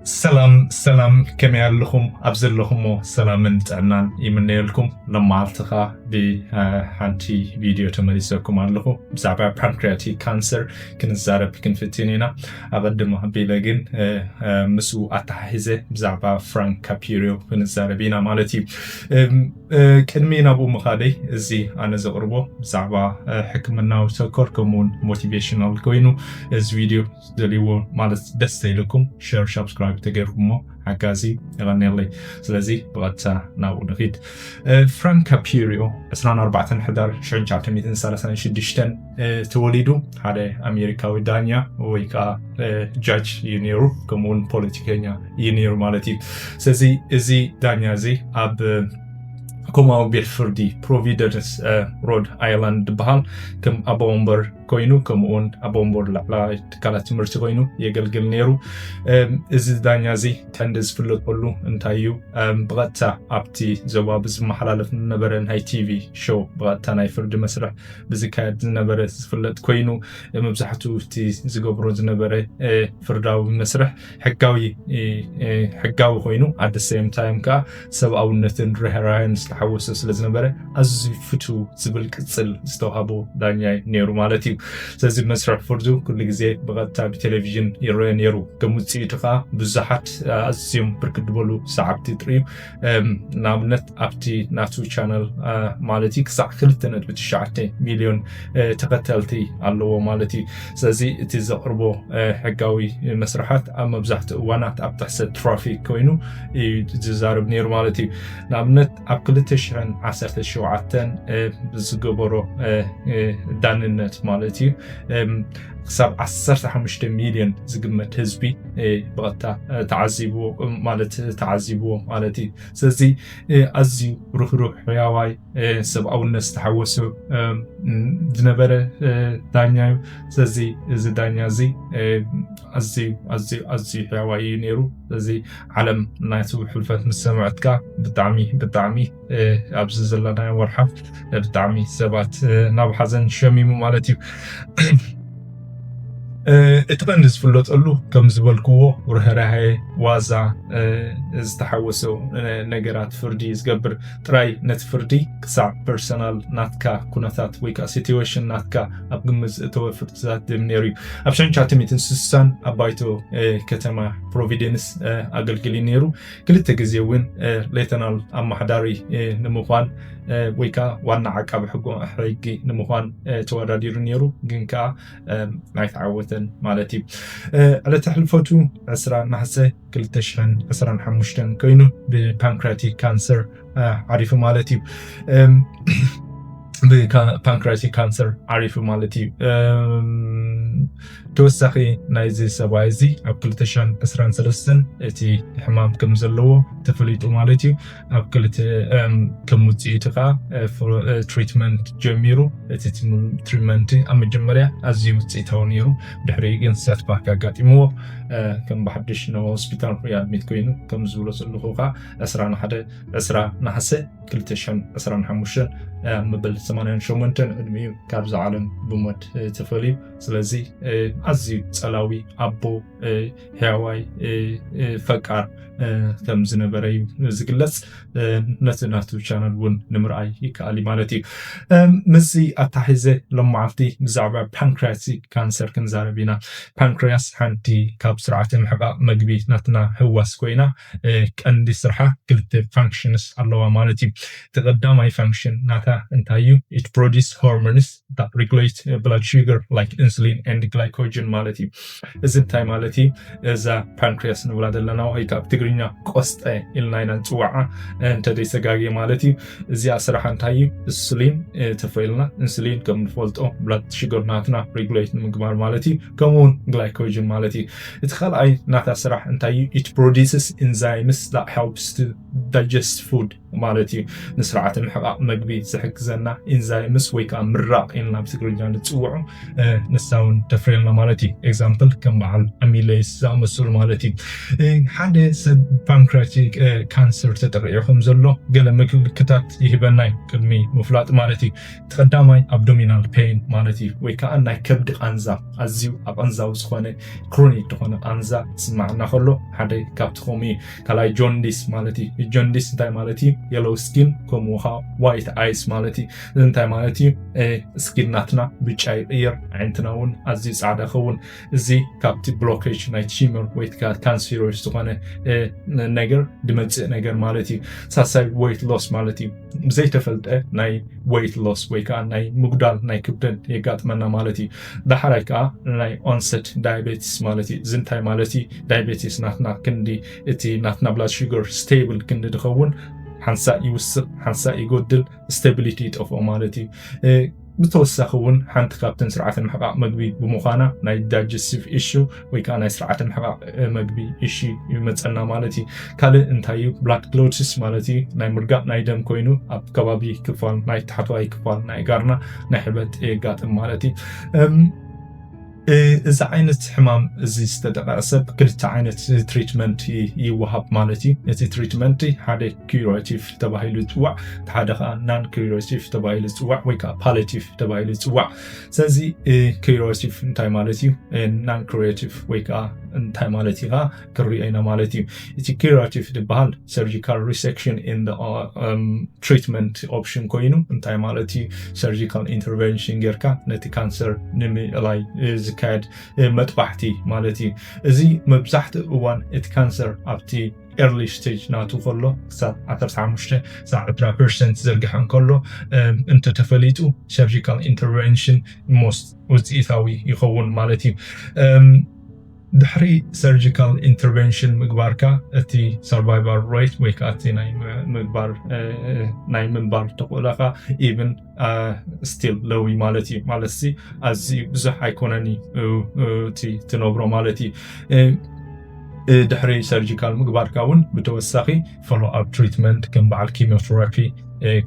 ሰላም ሰላም፣ ከመይ ኣለኹም? ኣብ ዘለኹሞ ሰላምን ጥዕናን ይምነየልኩም። ሎማዓልቲ ኸኣ ብሓንቲ ቪድዮ ተመሊሰኩም ኣለኹ። ብዛዕባ ፓንክሪያቲክ ካንሰር ክንዛረብ ክንፍትን ኢና። ኣቐድም ኣቢለ ግን ምስኡ ኣተሓሒዘ ብዛዕባ ፍራንክ ካፒሪዮ ክንዛረብ ኢና ማለት እዩ። ቅድሚ ናብኡ ምኻደይ፣ እዚ ኣነ ዘቕርቦ ብዛዕባ ሕክምናዊ ተኮር ከምኡውን ሞቲቬሽናል ኮይኑ፣ እዚ ቪድዮ ደልይዎ ማለት ደስ ተይልኩም ሸር ሳብስክራይብ ተገይርኩሞ ሓጋዚ የቐንየለይ። ስለዚ ብቐጥታ ናብኡ ንኺድ። ፍራንክ ካፒሪዮ ዕስራን ኣርባዕተን ሕዳር ሽሕን ትሽዓተ ሚእትን ሰላሳን ሽዱሽተን ተወሊዱ ሓደ ኣሜሪካዊ ዳኛ ወይ ከዓ ጃጅ እዩ ነይሩ፣ ከምኡውን ፖለቲከኛ እዩ ነይሩ ማለት እዩ። ስለዚ እዚ ዳኛ እዚ ኣብ ኮማዊ ቤት ፍርዲ ፕሮቪደንስ ሮድ ኣይላንድ ዝበሃል ከም ኣቦ ወንበር ኮይኑ፣ ከምኡውን ኣቦ ወንበር ላዕለዋይ ትካላት ትምህርቲ ኮይኑ የገልግል ነይሩ። እዚ ዳኛ እዚ ቀንዲ ዝፍለጠሉ እንታይ እዩ? ብቐጥታ ኣብቲ ዞባ ብዝመሓላለፍ ዝነበረ ናይ ቲቪ ሾው፣ ብቐጥታ ናይ ፍርዲ መስርሕ ብዝካየድ ዝነበረ ዝፍለጥ ኮይኑ፣ መብዛሕትኡ እቲ ዝገብሮ ዝነበረ ፍርዳዊ መስርሕ ሕጋዊ ሕጋዊ ኮይኑ፣ ኣደ ሴም ታይም ከዓ ሰብኣውነትን ርህራህን ዝተሓወሰ ስለ ዝነበረ ኣዝዩ ፍትው ዝብል ቅፅል ዝተዋሃቦ ዳኛ ነይሩ ማለት እዩ። ስለዚ መስርሕ ፍርዱ ኩሉ ግዜ ብቐጥታ ብቴሌቪዥን ይረአ ነይሩ። ከም ውፅኢቱ ከዓ ብዙሓት ኣዝዮም ብርክት ዝበሉ ሰዓብቲ ጥርዩ፣ ንኣብነት ኣብቲ ናቱ ቻነል ማለት እዩ ክሳዕ ክልተ ነጥቢ ትሽዓተ ሚልዮን ተኸተልቲ ኣለዎ ማለት እዩ። ስለዚ እቲ ዘቕርቦ ሕጋዊ መስርሓት ኣብ መብዛሕትኡ እዋናት ኣብ ጥሕሰት ትራፊክ ኮይኑ እዩ ዝዛረብ ነይሩ ማለት እዩ። ንኣብነት ኣብ ክልተ ሽሕን ዓሰርተ ሸውዓተን ብዝገበሮ ዳንነት ማለት እዩ ክሳብ ዓሰርተ ሓሙሽተ ሚልዮን ዝግመት ህዝቢ ብቐጥታ ተዓዚብዎ ማለት ተዓዚብዎ ማለት እዩ። ስለዚ ኣዝዩ ርህሩህ ሕያዋይ ሰብኣውነት ዝተሓወሶ ዝነበረ ዳኛ እዩ። ስለዚ እዚ ዳኛ እዚ ኣዝዩ ኣዝዩ ኣዝዩ ሕያዋይ እዩ ነይሩ። ስለዚ ዓለም ናይቱ ሕልፈት ምስ ሰምዐትካ ብጣዕሚ ብጣዕሚ ኣብዚ ዘለናዮ ወርሓት ብጣዕሚ ሰባት ናብ ሓዘን ሸሚሙ ማለት እዩ። እቲ ቀንዲ ዝፍለጠሉ ከም ዝበልክዎ ርህራሄ፣ ዋዛ ዝተሓወሶ ነገራት ፍርዲ ዝገብር ጥራይ ነቲ ፍርዲ ክሳዕ ፐርሰናል ናትካ ኩነታት ወይ ከዓ ሲትዌሽን ናትካ ኣብ ግምት ዘእተወ ፍርድታት ዝህብ ነይሩ እዩ። ኣብ ሽሕን ትሽዓተ ሚእትን ስሳን ኣብ ባይቶ ከተማ ፕሮቪደንስ ኣገልግል እዩ ነይሩ። ክልተ ግዜ እውን ሌተናል ኣማሓዳሪ ንምዃን ወይ ከዓ ዋና ዓቃቢ ሕጊ ንምዃን ተወዳዲሩ ነይሩ፣ ግን ከዓ ኣይተዓወተን ማለት እዩ። ዕለተ ሕልፈቱ ዕስራ ነሓሰ ክልተ ሽሕን ዕስራን ሓሙሽተን ኮይኑ ብፓንክሪያቲክ ካንሰር ዓሪፉ ማለት እዩ። ብፓንክሪያቲክ ካንሰር ዓሪፉ ማለት እዩ። ተወሳኺ ናይዚ ሰብኣይ እዚ ኣብ ክልተ ሽሕን ዕስራን ሰለስተን እቲ ሕማም ከም ዘለዎ ተፈሊጡ ማለት እዩ። ኣብ ክልተ ከም ውፅኢቱ ከዓ ትሪትመንት ጀሚሩ። እቲ ትሪትመንት ኣብ መጀመርያ ኣዝዩ ውፅኢታዊ ነይሩ። ድሕሪ ግን ሰትባክ ኣጋጢምዎ ከም ብሓድሽ ናብ ሆስፒታል ሪኣድሚት ኮይኑ ከም ዝብሎ ዘለኹ ከዓ ዕስራን ሓደ ዕስራ ነሓሰ ክልተ ሽሕን ዕስራን ሓሙሽተን ኣብ መበል ሰማንያን ሸሞንተን ዕድሚኡ ካብዛ ዓለም ብሞት ተፈልዩ። ስለዚ ኣዝዩ ጸላዊ ኣቦ፣ ሕያዋይ፣ ፈቃር ከም ዝነበረ እዩ ዝግለጽ። ነቲ ናቱ ቻነል እውን ንምርኣይ ይከኣል እዩ ማለት እዩ። ምስዚ ኣታሒዘ ሎማዓልቲ ብዛዕባ ፓንክሪያቲክ ካንሰር ክንዛረብ ኢና። ፓንክሪያስ ሓንቲ ካብ ስርዓተ ምሕቃቕ መግቢ ናትና ህዋስ ኮይና ቀንዲ ስርሓ ክልተ ፋንክሽንስ ኣለዋ ማለት እዩ። እቲ ቀዳማይ ፋንክሽን ናታ እንታይ እዩ? It produce hormones that regulate blood sugar like insulin and glycogen ማለት እዩ። እዚ እንታይ ማለት እዩ? እዛ ፓንክሪያስ ንብላ ዘለና ወይ ካብ ትግርኛ ቆስጠ ኢልና ኢና ንፅዋዓ እንተዘይሰጋግየ ማለት እዩ። እዚኣ ስራሓ እንታይ እዩ? ኢንሱሊን ተፈኢልና ኢንሱሊን ከም ንፈልጦ ብላድ ሽገር ናትና ሬጉሌት ንምግባር ማለት እዩ። ከምኡውን ግላይኮጅን ማለት እዩ። እቲ ካልኣይ ናታ ስራሕ እንታይ እዩ? It produces enzymes that helps to digest food ማለት እዩ። ንስርዓተ ምሕቃቕ መግቢ ዝሕግዘና ኢንዛይምስ ወይ ከዓ ምራቕ ኢልና ብትግርኛ ንፅውዖ ንሳ እውን ተፍርየልና ማለት እዩ። ኤግዛምፕል ከም በዓል ኣሚሌስ ዝኣመሰሉ ማለት እዩ። ሓደ ሰብ ፓንክሪያቲክ ካንሰር ተጠቂዑ ከም ዘሎ ገለ ምልክታት ይህበና እዩ ቅድሚ ምፍላጥ ማለት እዩ። እቲ ቀዳማይ ኣብዶሚናል ፔን ማለት እዩ፣ ወይ ከዓ ናይ ከብዲ ቃንዛ፣ ኣዝዩ ኣቐንዛዊ ዝኾነ ክሮኒክ ዝኾነ ቃንዛ ዝስማዓና ከሎ ሓደ ካብቲ ከምኡ እዩ። ካልኣይ ጆንዲስ ማለት እዩ። ጆንዲስ እንታይ ማለት እዩ? የሎው ስኪን ከምኡ ከዓ ዋይት ኣይስ ማለት እዩ። እዚ እንታይ ማለት እዩ? ስኪን ናትና ብጫ ይቕየር፣ ኣዒንትና እውን ኣዝዩ ፃዕዳ ይኸውን። እዚ ካብቲ ብሎኬጅ ናይ ቲመር ወይ ከዓ ካንሰሮስ ዝኾነ ነገር ድመፅእ ነገር ማለት እዩ። ሳሳይ ዌይት ሎስ ማለት እዩ። ብዘይተፈልጠ ናይ ዌይት ሎስ ወይ ከዓ ናይ ምጉዳል ናይ ክብደት የጋጥመና ማለት እዩ። ዳሕራይ ከዓ ናይ ኦንሰት ዳያቤቲስ ማለት እዩ። እዚ እንታይ ማለት እዩ? ዳያቤቲስ ናትና ክንዲ እቲ ናትና ብላድ ሹገር ስቴብል ክንዲ ድኸውን ሓንሳእ ይውስኽ ሓንሳእ ይጎድል፣ ስቴቢሊቲ ይጠፍኦ ማለት እዩ። ብተወሳኺ እውን ሓንቲ ካብተን ስርዓተ ምሕቃቕ መግቢ ብምዃና ናይ ዳይጀስቲቭ ኢሹ ወይ ከዓ ናይ ስርዓተ ምሕቃቕ መግቢ ኢሹ ይመፀና ማለት እዩ። ካልእ እንታይ እዩ? ብላክ ክሎትስ ማለት እዩ። ናይ ምርጋእ ናይ ደም ኮይኑ ኣብ ከባቢ ክፋል ናይ ታሕተዋይ ክፋል ናይ ጋርና ናይ ሕበጥ የጋጥም ማለት እዩ። እዚ ዓይነት ሕማም እዚ ዝተጠቐዐ ሰብ ክልተ ዓይነት ትሪትመንት ይወሃብ ማለት እዩ። እቲ ትሪትመንት ሓደ ኪራቲቭ ተባሂሉ ይፅዋዕ፣ እቲ ሓደ ከዓ ናን ኪራቲቭ ተባሂሉ ይፅዋዕ ወይ ከዓ ፓሌቲቭ ተባሂሉ ይፅዋዕ። ስለዚ ኪራቲቭ እንታይ ማለት እዩ? ናን ኪራቲቭ ወይ ከዓ እንታይ ማለት እዩ ከዓ ክሪኦ ኢና ማለት እዩ። እቲ ኪራቲቭ ዝበሃል ሰርጂካል ሪሴክሽን ኢን ትሪትመንት ኦፕሽን ኮይኑ እንታይ ማለት እዩ? ሰርጂካል ኢንተርቨንሽን ጌርካ ነቲ ካንሰር ንምእላይ ዝካየድ መጥባሕቲ ማለት እዩ። እዚ መብዛሕትኡ እዋን እቲ ካንሰር ኣብቲ ኤርሊ ስቴጅ ናቱ ከሎ ክሳብ ዓሰርተ ሓሙሽተ ክሳብ ዕስራ ፐርሰንት ዝርግሐ እንከሎ እንተተፈሊጡ ሰርጂካል ኢንተርቨንሽን ሞስት ውፅኢታዊ ይኸውን ማለት እዩ። ድሕሪ ሰርጂካል ኢንተርቨንሽን ምግባርካ እቲ ሰርቫይቫል ሬት ወይ ከዓ እቲ ናይ ምንባር ተኽእሎኻ ኢቭን ስቲል ሎው ማለት እዩ። ማለት ኣዝዩ ብዙሕ ኣይኮነን እቲ ትነብሮ ማለት እዩ። ድሕሪ ሰርጂካል ምግባርካ እውን ብተወሳኺ ፎሎ ኣፕ ትሪትመንት ከም በዓል ኪሞቴራፒ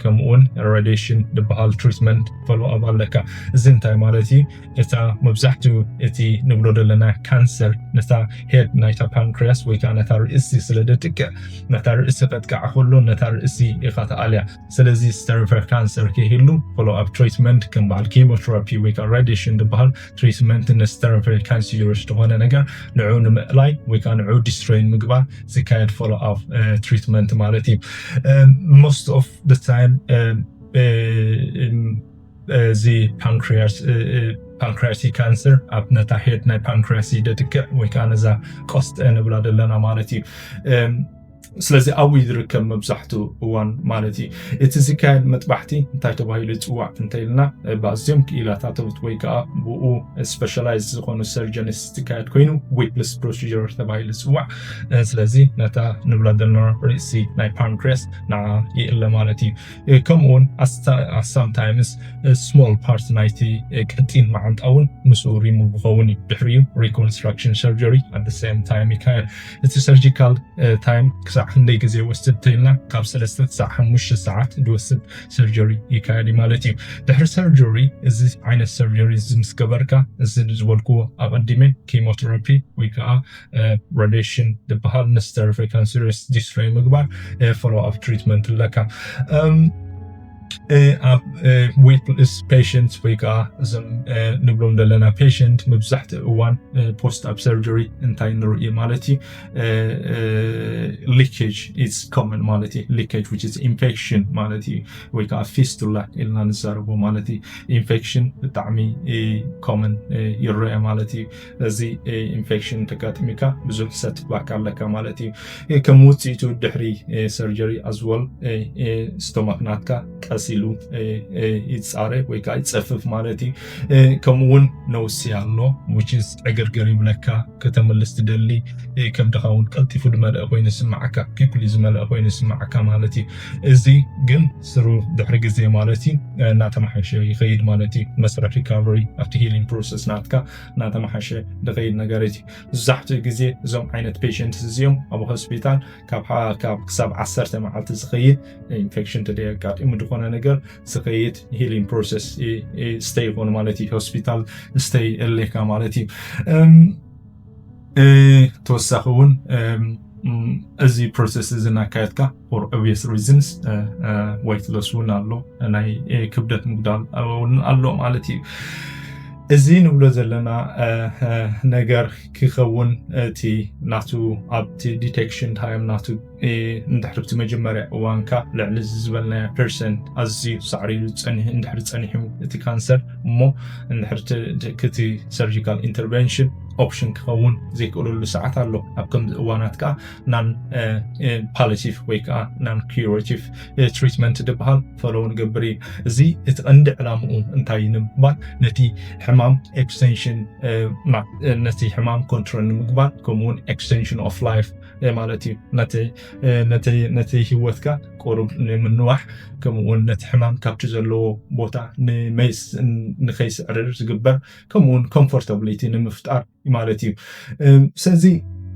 ከምኡውን ሬዲሽን ዝበሃል ትሪትመንት ፎሎ ኣፕ ኣለካ። እዚ እንታይ ማለት እዩ? እታ መብዛሕትኡ እቲ ንብሎ ዘለና ካንሰር ነታ ሄድ ናይታ ፓንክሪያስ ወይ ከዓ ነታ ርእሲ ስለ ደጥቅዕ ነታ ርእሲ ከጥቅዓ ከሎ ነታ ርእሲ ኢኻ ተኣልያ። ስለዚ ስተርቨር ካንሰር ከይህሉ ፎሎ ኣፕ ትሪትመንት ከም በዓል ኪሞቴራፒ ወይ ከዓ ሬዲሽን ዝበሃል ትሪትመንት ንስተርቨር ካንሰር ዝኾነ ነገር ንዑ ንምእላይ ወይ ከዓ ንዑ ዲስትሮይ ምግባር ዝካየድ ፎሎ ኣፕ ትሪትመንት ማለት እዩ። ሞስት ኦፍ ታይም እዚ ፓንክሪያስ ፓንክሪያሲ ካንሰር ኣብ ነታ ሄድ ናይ ፓንክሪያሲ ደጥቅዕ ወይ ከዓ ነዛ ቆስጠ ንብላ ዘለና ማለት እዩ። ስለዚ ኣብኡ ዝርከብ መብዛሕትኡ እዋን ማለት እዩ። እቲ ዝካየድ መጥባሕቲ እንታይ ተባሂሉ ይፅዋዕ እንተኢልና ብኣዝዮም ክኢላታት ወይ ከዓ ብኡ ስፔሻላይዝ ዝኾኑ ሰርጀንስ ዝካየድ ኮይኑ ዊፕልስ ፕሮሲጀር ተባሂሉ ይፅዋዕ። ስለዚ ነታ ንብላ ዘለና ርእሲ ናይ ፓንክሪያስ ንዓ ይእለ ማለት እዩ። ከምኡውን ሳምታይምስ ስሞል ፓርት ናይቲ ቀጢን መዓንጣ እውን ምስኡ ሪሙቭ ክኸውን እዩ። ድሕሪኡ ሪኮንስትራክሽን ሰርጀሪ ኣት ሴም ታይም ይካየድ። እቲ ሰርጂካል ታይም ክሳዕ ክንደይ ግዜ ይወስድ እንተኢልና ካብ ሰለስተ ክሳዕ ሓሙሽተ ሰዓት ዝወስድ ሰርጀሪ ይካየድ እዩ ማለት እዩ። ድሕሪ ሰርጀሪ እዚ ዓይነት ሰርጀሪ እዚ ምስ ገበርካ እዚ ዝበልክዎ ኣቐዲመ ኪሞቴራፒ ወይ ከዓ ሬዲሽን ዝበሃል ንስተርቨር ካንሰረስ ዲስትሮይ ምግባር ፎሎ ኣፕ ትሪትመንት ኣለካ። ኣብ ዊፕልስ ፔሽንት ወይ ከዓ እዞም ንብሎም ዘለና ፔሽንት መብዛሕትኡ እዋን ፖስት ኣፕ ሰርጀሪ እንታይ ንርኢ ማለት እዩ? ሊኬጅ ኢዝ ኮመን ማለት እዩ። ሊኬጅ ዊች ኢዝ ኢንፌክሽን ማለት እዩ፣ ወይ ከዓ ፊስቱላ ኢልና ንዛረቦ ማለት እዩ። ኢንፌክሽን ብጣዕሚ ኮመን ይረአ ማለት እዩ። እዚ ኢንፌክሽን ተጋጢሚካ ብዙሕ ሰትባክ ኣለካ ማለት እዩ። ከም ውፅኢቱ ድሕሪ ሰርጀሪ ኣዝወል ስቶማክ ናትካ ኢሉ ይፃረ ወይ ከዓ ይፀፍፍ ማለት እዩ። ከምኡ እውን ነውሲ ኣሎ፣ which is ዕግርግር ይብለካ፣ ከተመልስ ትደሊ፣ ከም ድኻ እውን ቀልጢፉ ዝመልአ ኮይኑ ይስማዓካ፣ quickly ዝመልአ ኮይኑ ይስማዓካ ማለት እዩ። እዚ ግን ስሩ ድሕሪ ግዜ ማለት እዩ እናተመሓሸ ይኸይድ ማለት እዩ። መስርሕ recovery ኣብቲ healing process ናትካ እናተመሓሸ ዝኸይድ ነገር እዩ። መብዛሕትኡ ግዜ እዞም ዓይነት patients እዚኦም ኣብ ሆስፒታል ካብ ክሳብ ዓሰርተ መዓልቲ ዝኸይድ ኢንፌክሽን ተደጋጋጢሙ ዝኾነ ነገር ዝኸይድ healing process stay ይኾኑ ማለት እዩ። ሆስፒታል stay እሌካ ማለት እዩ። ተወሳኺ እውን እዚ process እዚ እናካየድካ for obvious reasons weight loss እውን ኣሎ፣ ናይ ክብደት ምጉዳል እውን ኣሎ ማለት እዩ። እዚ ንብሎ ዘለና ነገር ክኸውን እቲ ናቱ ኣብቲ detection time ናቱ እንድሕር እቲ መጀመርያ እዋንካ ልዕሊ ዝበልናዮ ፐርሰንት ኣዝዩ ሳዕሪሩ እንድሕር ፀኒሑ እቲ ካንሰር እሞ እንድሕር እቲ surgical intervention option ክኸውን ዘይክእለሉ ሰዓት ኣሎ። ኣብ ከምዚ እዋናት ከዓ non palliative ወይ ከዓ non curative treatment ዝበሃል follow ንገብር እዩ። እዚ እቲ ቀንዲ ዕላምኡ እንታይ ንምባል ነቲ ሕማም extension ነቲ ሕማም control ንምግባር ከምኡውን extension of life ማለት እዩ። ነቲ ህይወትካ ቁሩብ ንምንዋሕ ከምኡውን ነቲ ሕማም ካብቲ ዘለዎ ቦታ ንመይስ ንኸይስዕርር ዝግበር ከምኡውን comfortability ንምፍጣር ማለት እዩ። ስለዚ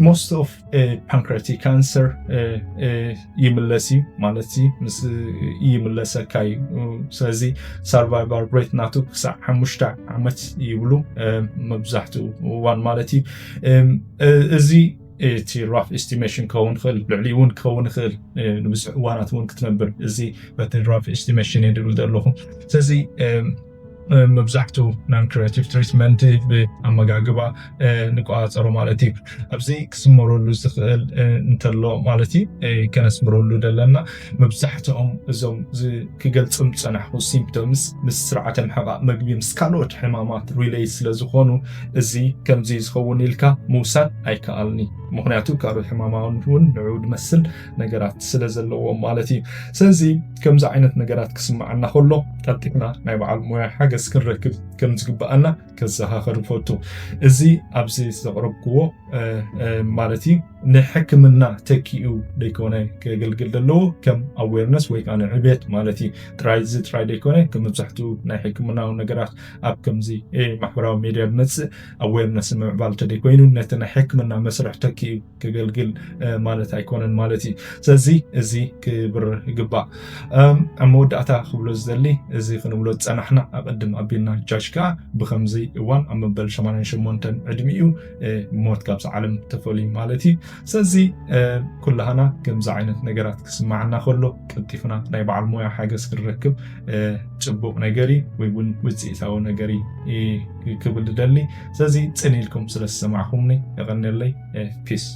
most of pancreatic cancer ይምለስ እዩ ማለት እዩ፣ ምስ ይምለሰካ እዩ። ስለዚ survival rate ናቱ ክሳዕ ሓሙሽተ ዓመት ይብሉ፣ መብዛሕትኡ እዋን ማለት እዩ። እዚ እቲ rough estimation ክኸውን ይኽእል፣ ልዕሊ እውን ክኸውን ይኽእል፣ ንብዙሕ እዋናት እውን ክትነብር እዚ በቲ rough estimation እየ ዝብል ዘለኹ። ስለዚ መብዛሕትኡ non curative treatment ብኣመጋግባ ንቆፃፀሮ ማለት እዩ። ኣብዚ ክስመረሉ ዝኽእል እንተሎ ማለት እዩ ከነስምረሉ ዘለና መብዛሕትኦም እዞም ክገልፅም ዝፀናሕኩ symptoms ምስ ስርዓተ ምሕቓቕ መግቢ ምስ ካልኦት ሕማማት relate ስለዝኾኑ እዚ ከምዚ ዝኸውን ኢልካ ምውሳን ኣይከኣልኒ። ምኽንያቱ ካልኦት ሕማማት እውን ንዑ ዝመስል ነገራት ስለ ዘለዎም ማለት እዩ። ስለዚ ከምዚ ዓይነት ነገራት ክስምዓና ከሎ ቀልጢፍና ናይ በዓል ሞያ ሓገዝ ክንረክብ ከም ዝግብኣና ከዘኻኽር እፈቱ። እዚ ኣብዚ ዘቕረብክዎ ማለት እዩ ንሕክምና ተኪኡ ዘይኮነ ከገልግል ዘለዎ ከም awareness ወይ ከዓ ንዕቤት ማለት እዩ። ጥራይ እዚ ጥራይ ዘይኮነ ከም መብዛሕትኡ ናይ ሕክምናዊ ነገራት ኣብ ከምዚ ማሕበራዊ ሜድያ ዝመፅእ awareness ንምዕባል እንተደይኮይኑ ነቲ ናይ ሕክምና መስርሕ ተኪኡ ከገልግል ማለት ኣይኮነን ማለት እዩ። ስለዚ እዚ ክብር ይግባእ። ኣብ መወዳእታ ክብሎ ዝደሊ እዚ ክንብሎ ዝፀናሕና ኣቐድም ኣቢልና ጃሽ ከዓ ብከምዚ እዋን ኣብ መበል ሸማንያን ሸሞንተን ዕድሚኡ ሞት ካብዚ ዓለም ተፈልዩ ማለት እዩ። ስለዚ ኩላህና ከምዚ ዓይነት ነገራት ክስማዓና ከሎ ቀልጢፍና ናይ በዓል ሞያ ሓገዝ ክንረክብ ፅቡቕ ነገር እዩ ወይ እውን ውፅኢታዊ ነገር እዩ ክብል ዝደሊ። ስለዚ ፅን ኢልኩም ስለ ዝሰማዕኹምኒ የቐንየለይ። ፒስ።